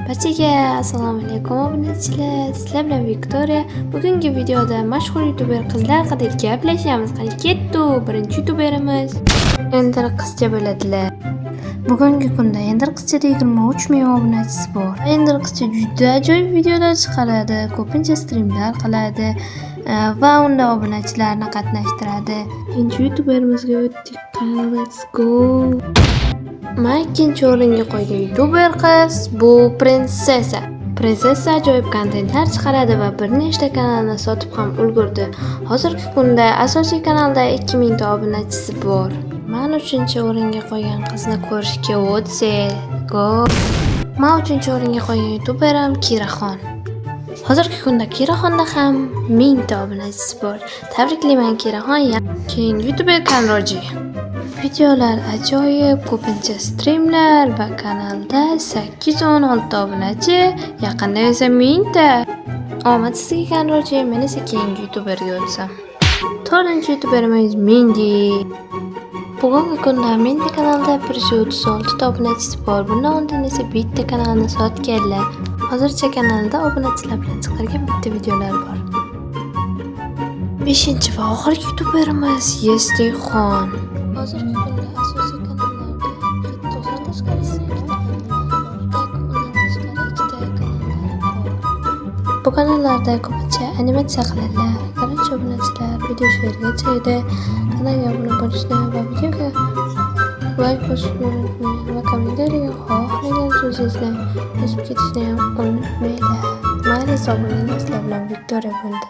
Barchaga assalomu alaykum, obunachilar. Sizlar bilan Viktoriya. Bugungi videoda mashhur youtuber qizlar haqida gaplashamiz. Qani, ketdik. Birinchi youtuberimiz Ender qizcha bo'ladilar. Bugungi kunda Ender qizchada 23 ming obunachisi bor. Ender qizcha juda ajoyib videolar chiqaradi, ko'pincha strimlar qiladi va unda obunachilarni qatnashtiradi. Ikkinchi youtuberimizga o'tdik. Qani, let's go. Man ikkinchi o'ringa qo'ygan youtuber qiz bu Prinsessa. Prinsessa ajoyib kontentlar chiqaradi va bir nechta kanalni sotib ham ulgurdi. Hozirgi kunda asosiy kanalda 2000 ta obunachisi bor. Man uchinchi o'ringa qo'ygan qizni ko'rishga o'tsak, go. Man uchinchi o'ringa qo'ygan youtuberim Kiraxon. Hozirgi kunda Kiraxonda ham 1000 ta obunachisi bor. Tabriklayman, Kiraxon. Keyingi youtuber Kanroji. Videolar ajoyib, ko'pincha strimlar va kanalda 816 obunachi, yaqinda esa 1000 ta. Omad sizga, Kanroji, men esa keyingi youtuberga o'tsam. To'rtinchi youtuberimiz Mindi. Bugungi kunda Mindi kanalida 136 ta obunachisi bor. Bundan oldin esa bitta kanalni sotganlar. Hozircha kanalida obunachilar bilan chiqargan bitta videolar bor. Beshinchi va oxirgi youtuberimiz Yestixon. Hozirgi kunda asosiy kanallarda 7 tashqari yana ikkita kanallar bor. Undan tashqari ikkita kanallari bor. Bu kanallarda ko'pincha animatsiya qiladilar. Короче, obunachilar, video shu yergacha edi. Kanalga obuna bo'lishni va videoga layk bosishni unutmang va kommentariyaga xohlagan so'zingizni yozib ketishni ham unutmanglar. Mayli, sog' bo'linglar, sizlar bilan Viktoriya bo'ldi.